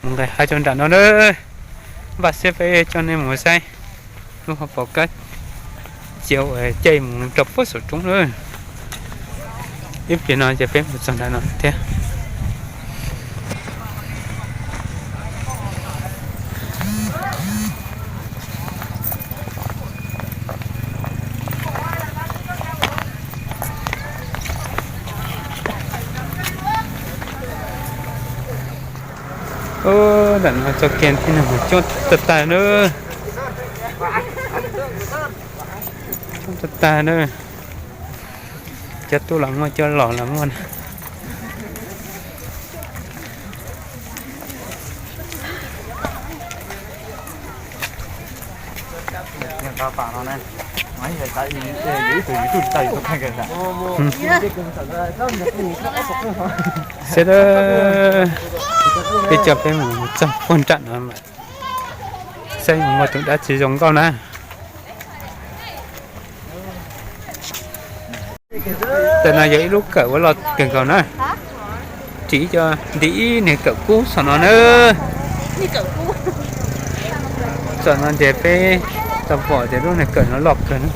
Mus nqis hav rau nram no na, npaj siab peb coj nej mus saib lub hauv paus kab cia uas caij mus rau puag saum roob na. Ib pliag no ces peb mus txog nram no thiab. Nram no txoj kev thiab no mas coob tag tag na. Coob tag tag na. Cov tuaj los muaj, cov los los muaj na. Saib, peb coj peb mus txog puag nram no mas saib muaj tus dab tsi zoo nkauj na. Ntawm no yog ib lub kawm uas loj kawg nkaus na. Ris cov nti ib niag kawm kub saum no na. Saum no ces peb tau pom tias lub niag kawm no loj kawg na.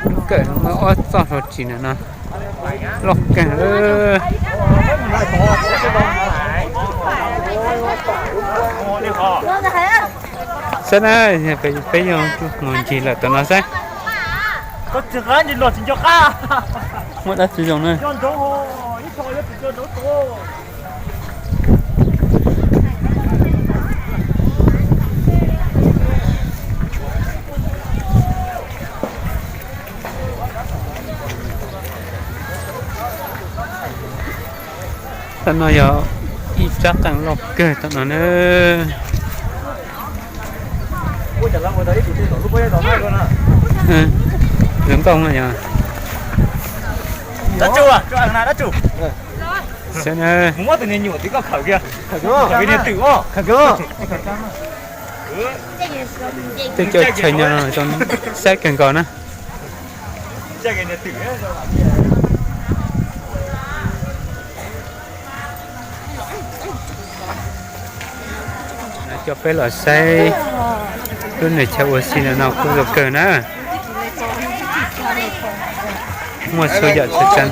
Lub kawm no muaj ob txoj hlau ris ntawm no, loj kawg. Saib na, peb yuav mus ncig lawm tom no saib. Muaj dab tsi zoo na. Tom no yog ib rab qeej loj kawg tom no na. Zoo nkauj no yog. Tej cov chaw nyob no zoo saib kawg nkaus na. Coj peb los saib lub niag chaw ua si no kuj zoo kawg na. Muaj txhua yam txhua tsav.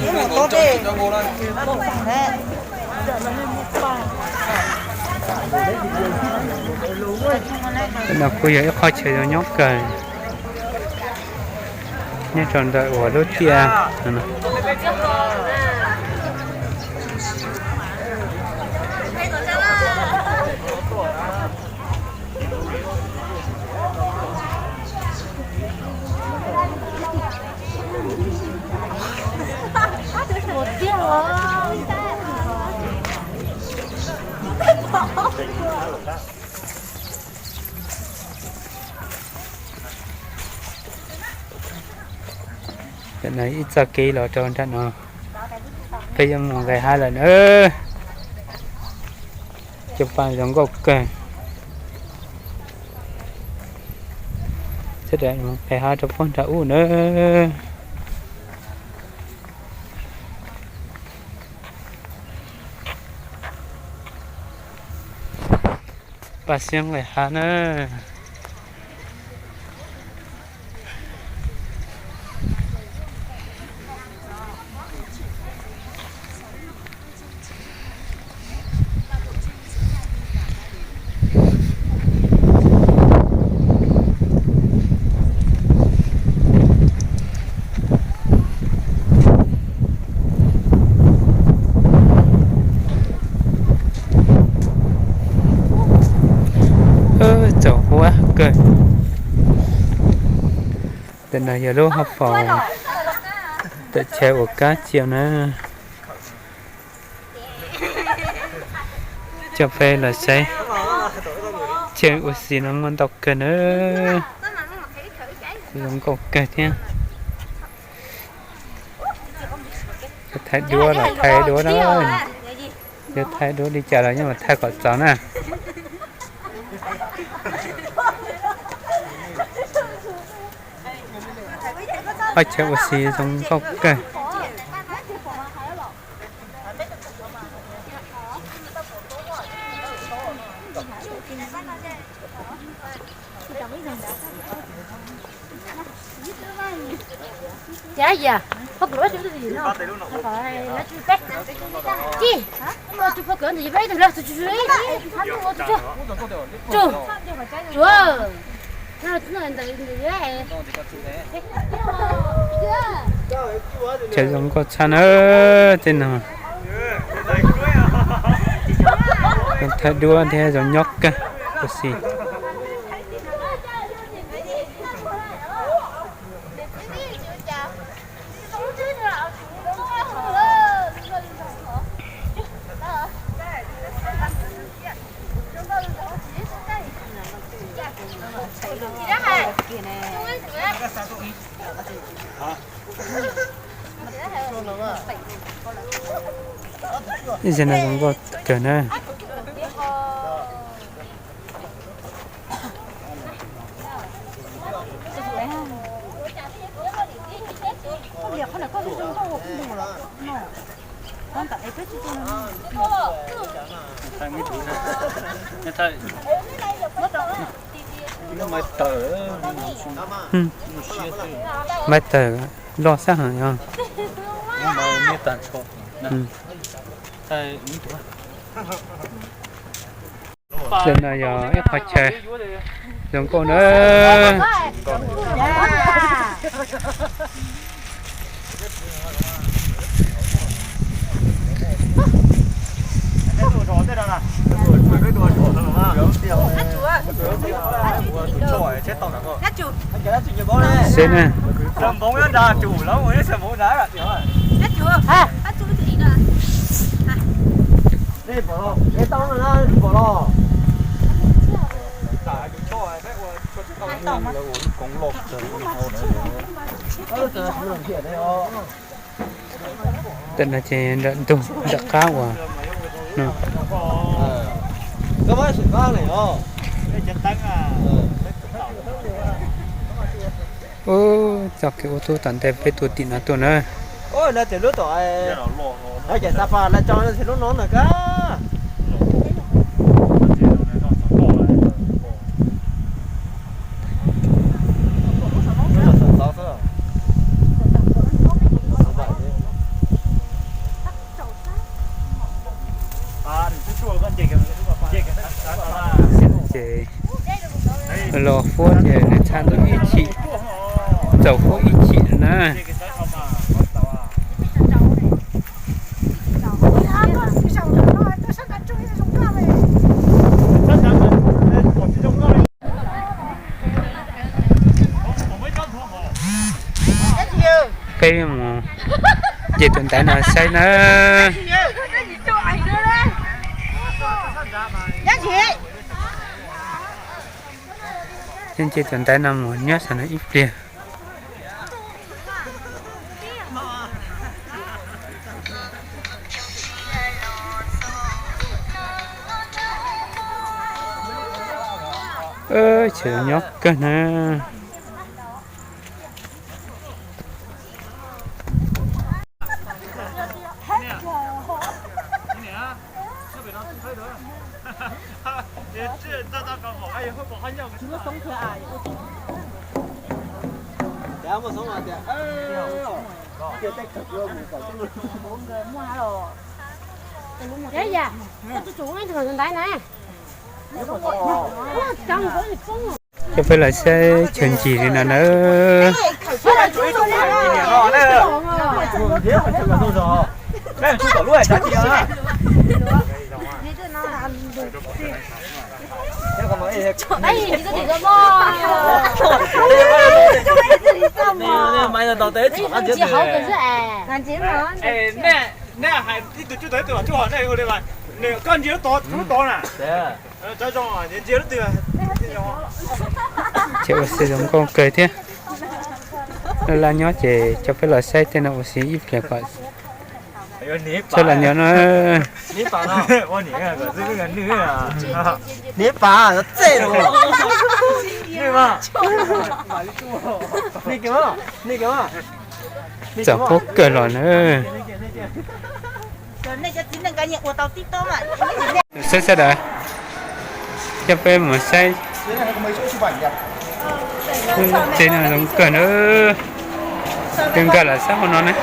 No kuj yog ib qhov chaw zoo nyob kawg nyob rau ntawm uas lub tiaj no. Ntawm no ib txoj kev los rau nram no, peb yuav mus nqis hav lawm na. Cov paj zoo nkauj kawg. Sawv daws mus nqis hav rau puag nram ub na. Npaj siab nqis hav na. Txaus huab kawg. Ntawm no yog lub hauv paus tawm chaw ua kab cia na. Coj peb los saib chaw ua si no muaj ntau kawg na. Zoo nkauj kawg thiab. Thaij duab los thaij duab na. Yog thaij duab li cas los yeej thaij kom txaus na. Ob chaw ua si zoo nkauj kawg. Tseem zoo nkauj tshaj na tej no. Zoo thawj duab thiab zoo nyob kawg. Ua si. Ib zaug no zoo nkauj kawg na. Maiv tawm loj sab heev os. Ntawm no yog ib qhov chaw zoo nkauj na. Seb na. Tam no ces nram ntug nram qab uas no. Ub, txoj kev ua tub tom ntej peb tuaj tim no tuaj na. Lawv tias lub tom, lawv tias Xapas lawv tso lub no na kab. Ces los fuab ces nws txhaj ntuj ib chim, txaus fuab ib chim na. Peb mus nce tus ntaiv no saib na. Nce tus ntaiv no mus nyob saum no ib pliag. Chaw nyob kawg na. Coj peb los saib chaw ncig li no na. Ces ua si zoo nkauj kawg thiab. Laj nyob ces coj peb los saib tej no ua si ib pliag kom txhob laj nyob no. Niam pas txej los. Txaus huab kawg los na. Saib sawv daws, coj peb mus saib. Tej no zoo kawg na. Twb nkag lawm sab hauv no ne.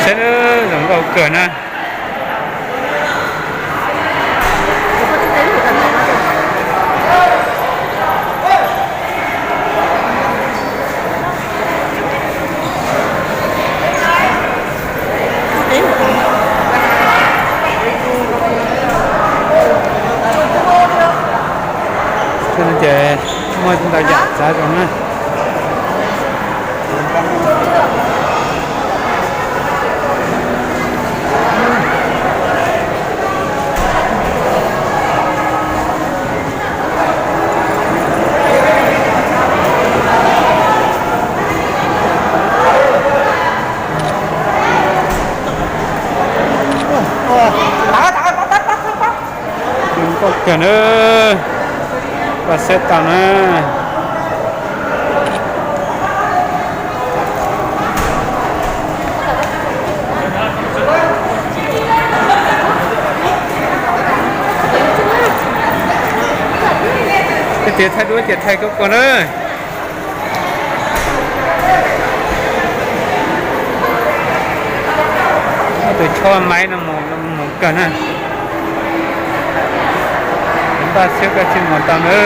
Saib, zoo nkauj kawg na. Ces muaj ntau yam txav zoo na. Zoo nkauj kawg na, pab saib tau na. Peb tiv thaij duab ces thaij kub kawg na. Muab tus chob maib no mus kawg na. Npaj siab koj tsis mus tau na.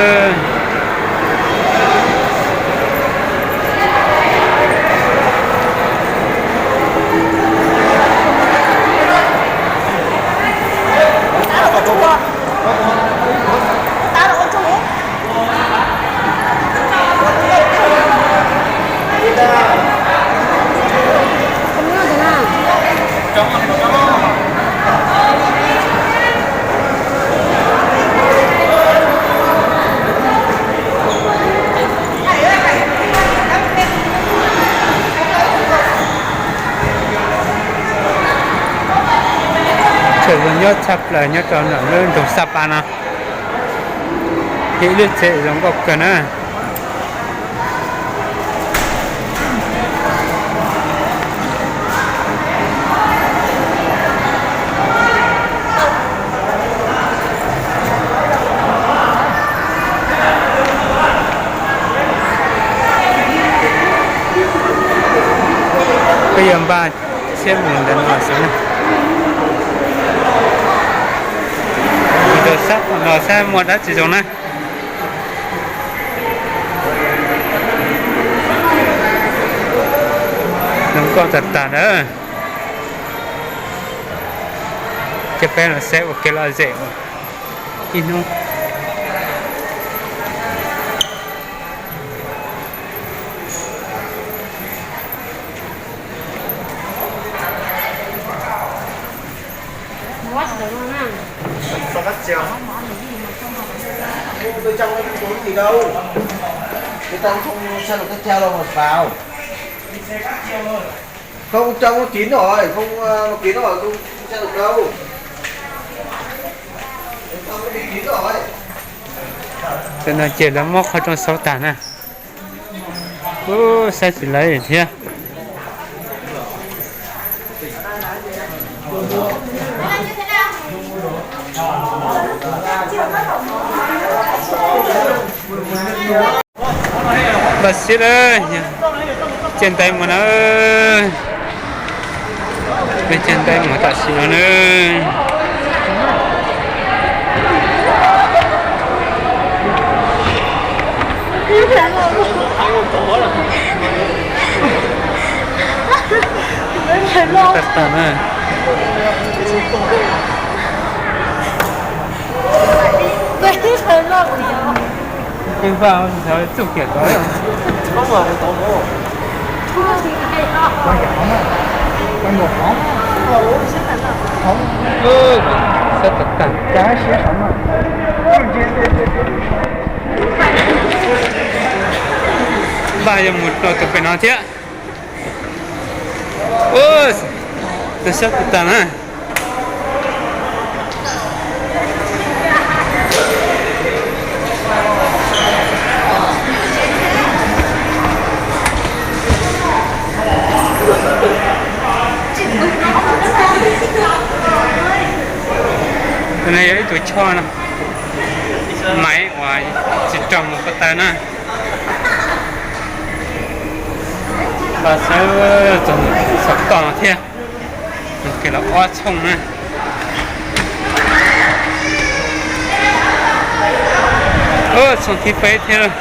Tseem zoo nyob tshaj plaws nyob rau ntawm lub nroog Xab Pas no. Ces ib lub tsev zoo nkauj kawg na. Peb yuav npaj siab mus ntawm no xwb na. Mus rau sab no saib muaj dab tsi zoo na. Zoo nkauj tag tag na. Ces peb los saib ua kev lom zem ib hnub. Tam no ces lawv muab qhov rooj xauv tag na. Ub, saib tsis laiv thiab. Npaj siab lawm, caij ntais mus na. Peb caij ntais mus tam sim no na. Tag tag na. Peb vaj txuj kiam tod. Sab tag tag. Npaj yuav mus rau tus pem no thiab. Ub, tus sab tag tag na. Tus no yog ib tug choj no. Maiv uas tsis raug mus ko taw na. Los sawv txog saum toj no thiab, kev los ob tshooj na. Tshooj thib peb thiab.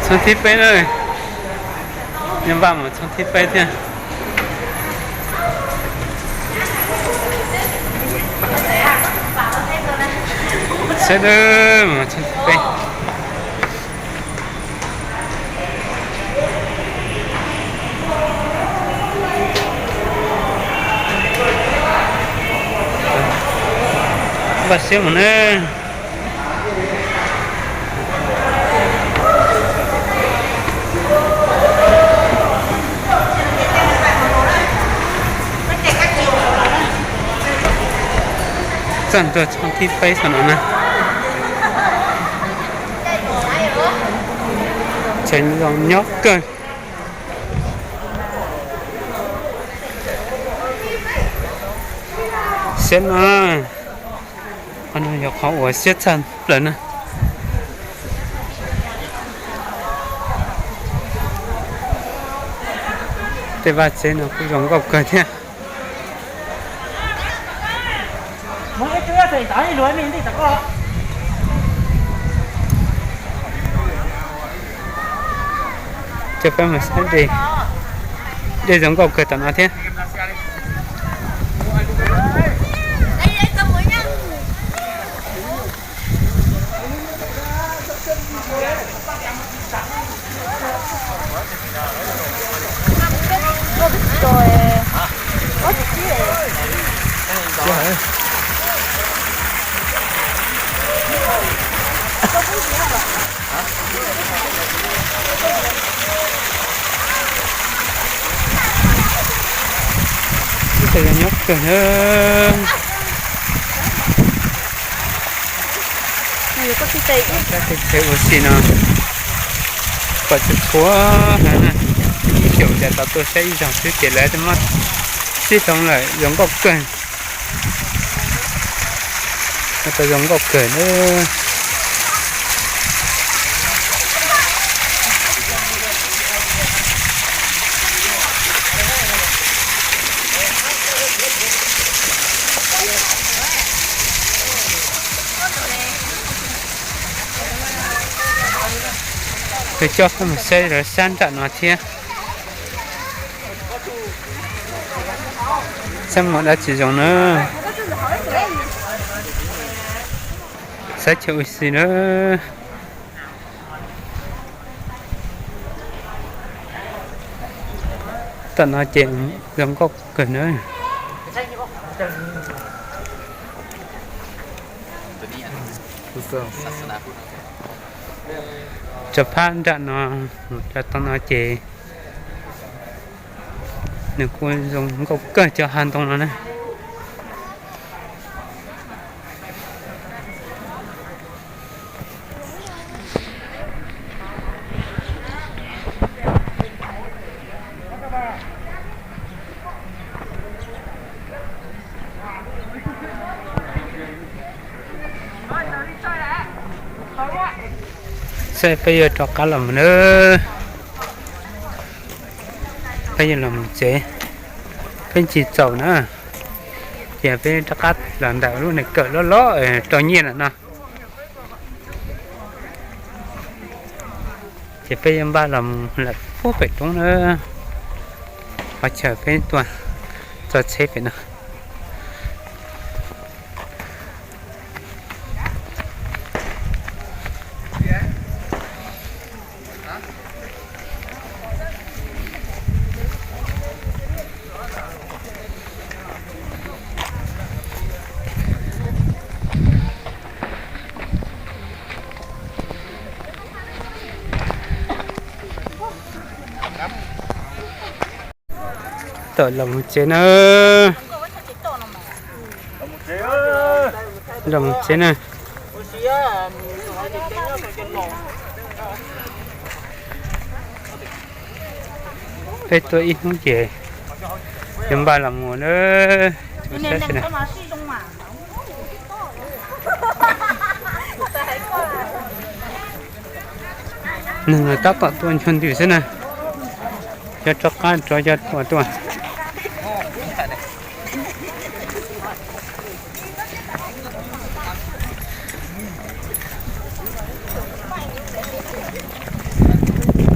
Tshooj thib peb na. Nyob npaj mus tshooj thib peb thiab. Sawv daws mus tshooj thib peb. Npaj siab mus na. Txog ntua tshooj thib peb xwb no na. Tseem zoo nyob kawg. Siab no, qhov no yog qhov uas siab tshaj plaws na. Tej vaj tsev no kuj zoo nkauj kawg thiab. Coj peb mus saib dej, dej zoo nkauj kawg tom no thiab. Ib txhia yog nyob kawg na. Ib txhia ua si no, pom txhua txhua heev na. Ib xyoos cas tau tuaj saib ib zaug xwb ces lawv twb muab sib hloov lawm, zoo nkauj kawg. Tau zoo nkauj kawg na. Kuv coj peb mus saib lawv sab nram no thiab. Saib muaj dab tsi zoo na. Saib chaw ua si na. Tam no ces zoo nkauj kawg na. Cov phab nram no, cov tom no ces nws kuj zoo nkauj kawg cov hav ntoo no na. Saib peb yuav rov qab los mus na. Peb yuav los mus tsev, peb tsis txaus na. Ces peb rov qab los ntawm lub nees kawm loj loj rau nyiaj lawm no. Ces peb yuav npaj los mus lawm puag pem roob na. Qhov chaw peb tuaj tso tsheb pem no. Tawm los mus tsev na. Los mus tsev na. Peb tuaj ib hnub ces Cov npaj los mus na, saib seb na. Neeg tab tom tuaj nchuav ntws xwb na, cov rov qab rov cov tuaj tuaj.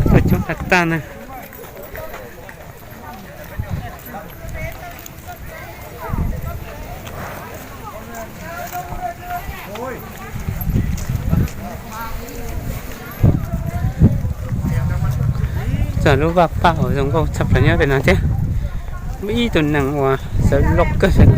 Tuaj coob tag tag na. Txog lub vaj paj uas zoo nkauj tshaj plaws nyob pem no thiab, muaj ib tug nees uas sawv loj kawg.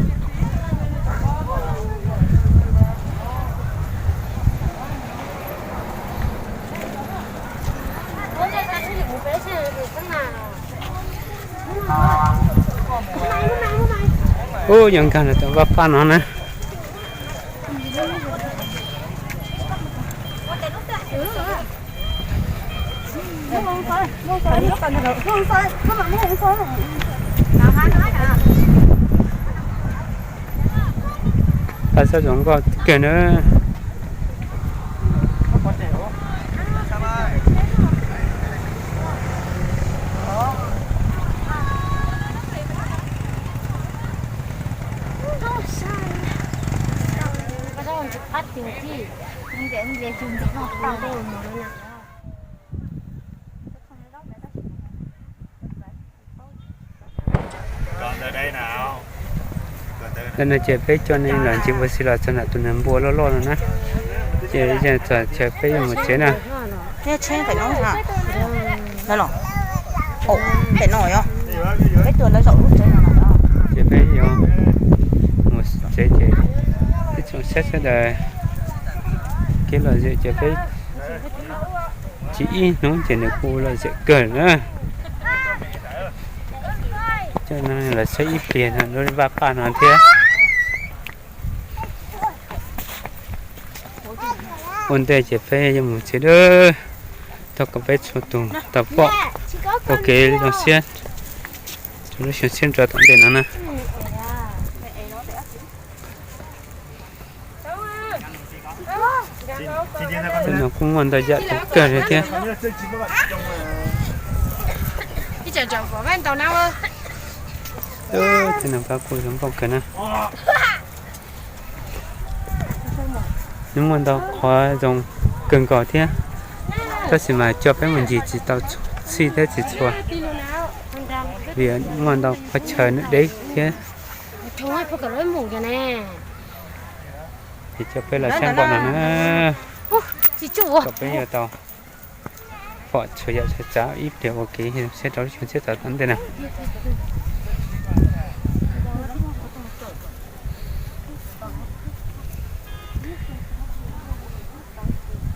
Ub, yuav nkag los tom vaj paj no na. Paj txhab zoo nkauj kawg na. Ntawm no ces peb coj nej los ncig ua si los txog nram tus nees npua loj loj no na. Ces txog chaw peb yuav mus tsev na. Ces peb yuav mus tsev ces ib tsoom saib sawv daws kev lom zem ces peb tsis ib hnub ces nws kuj lom zem kawg na. Coj nej los saib ib pliag lub vaj paj no thiab. Ua ntej ces peb yuav mus tsev lawm. Thov kom peb txhua tus tau pom ua kev zoo siab rau lub xyoo tshiab rov tom ntej no na. Tej no kuj muaj ntau yam kawg li thiab. Tej no kuj zoo nkauj kawg na. Nws muaj ntau qhov zoo kawg nkaus thiab, tab sis mas coj peb mus ncig tsis tau txhij thiab tsis txhua, vim muaj ntau qhov chaw nws deb thiab. Ces coj peb los saib npaum no na, kom peb yuav tau pom txhua yam txhua tsav ib pliag ua kev zoo siab rau lub xyoo tshiab tom ntej na.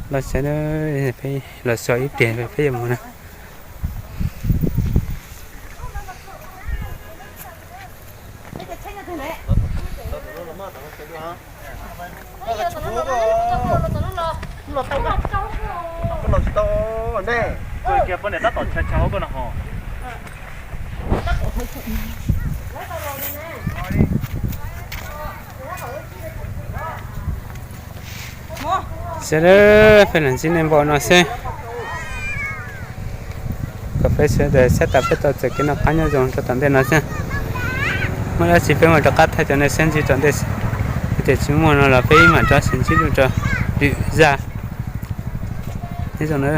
Los saib, peb los so ib pliag peb yuav mus na. Sawv daws, peb los ntsib nej npaum no xwb, kom peb sawv daws saib tas peb tau txais kev noj qab nyob zoo rau tom ntej no xwb. Muaj dab tsi peb mam rov qab thaij rau nej saib ntsib tom ntej, tiam sis tsis muaj no los peb mam rov sib ntsib dua rau lwm zaj. Nyob zoo na.